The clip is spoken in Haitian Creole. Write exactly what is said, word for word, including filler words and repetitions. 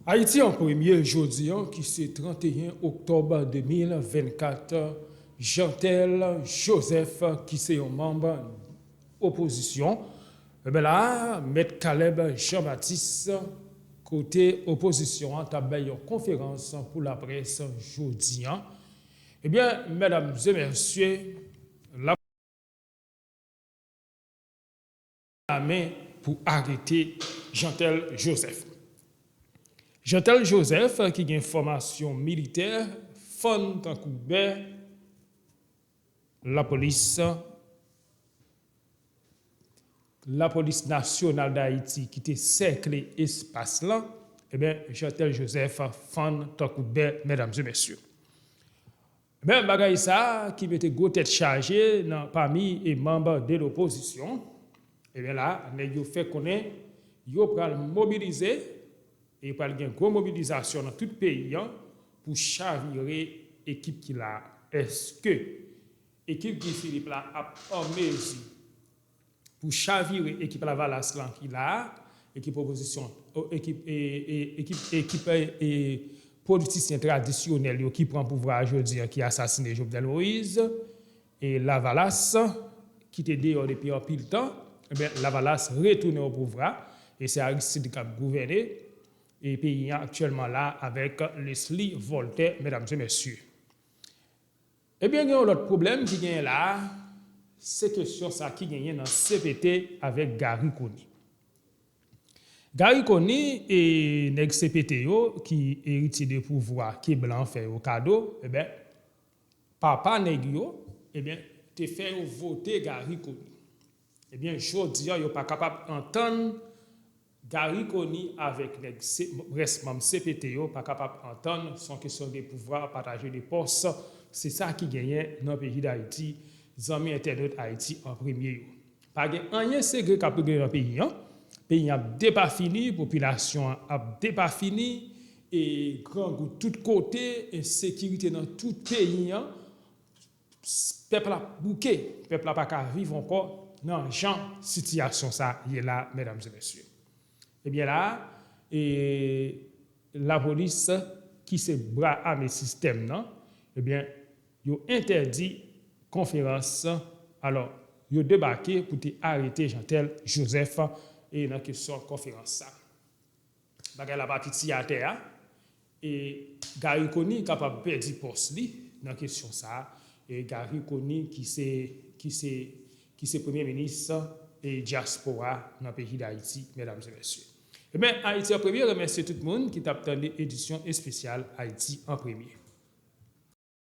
Ayiti an premye jodi an ki se trannteyen oktòb de mil vennkat, Jeantel Joseph ki se yon manm opozisyon, ebyen la, Mèt Caleb Jean Baptiste kote opozisyon an t ap bay yon konferans pou laprès jodi an, ebyen, medam e mesye, la men pou arete Jeantel Joseph. Jeantel Joseph ki gen fòmasyon militè, fann tankou bè, lapolis, lapolis nasyonal Dayiti ki te sèkle espas lan, ebyen, Jeantel Joseph fann tankou bè, medam e mesye. Men bagay sa ki mete gwo tèt chaje nan pami e manm de lopozisyon, ebyen la, nèg yo fè konnen yo pral mobilize e pral gen gwo mobilizasyon nan tout peyi an pou chavire ekip ki la. Èske ekip Guy Philippe la ap an mezi pou chavire ekip Lavalas lan ki la a, ekip opozisyon, o, ekip, e, e, ekip, ekip e, e, politisyen tradisyonèl yo ki pran pouvwa a jodi an, ki asasine Jovenel Moïse, e Lavalas, ki te deyò depi anpil tan, ebyen, Lavalas retounen o pouvwa, e se Aristide k ap gouvène, e peyi an aktyèlman la avèk Leslie Voltaire, medam e mesye. Ebyen, gen yon lòt pwoblèm ki genyen la a, se kesyon sa ki genyen nan C P T avèk Garry Conille. Garry Conille e nèg C P T yo ki eritye de pouvwa ke blan fè yo kado, ebyen, papa nèg yo, ebyen, te fè yo vote Garry Conille. Ebyen, jodi an, yo pa kapab antann Garry Conille avèk nèg se, rès manm C P T yo pa kapab antann, se yon kesyon de pouvwa, pataje de pòs, se sa ki genyen nan peyi Dayiti, zanmi entènot Ayiti an premye yo. Pa gen anyen segre k ap regle nan peyi an, peyi an ap depafini, popilasyon an ap depafini, e grangou tout kote, ensekirite nan tout peyi an, pèp la bouke, pèp la pa ka viv ankò nan jan sitiyasyon sa ye la, medam e mesye. Ebyen la, e lapolis ki se bra ame sistèm nan, ebyen, yo entèdi konferans, alò, yo debake pou te arete Jeantel Joseph e nan kesyon konferans sa. Bagay la pa piti atè a, e Garry Conille kapab pèdi pòs li nan kesyon sa a, e Garry Conille ki se, ki se, ki se premye minis e dyaspora nan peyi Dayiti, medam e mesye. Ebyen, Ayiti an premye remèsye tout moun ki t ap tande edisyon espesyal Ayiti an premye.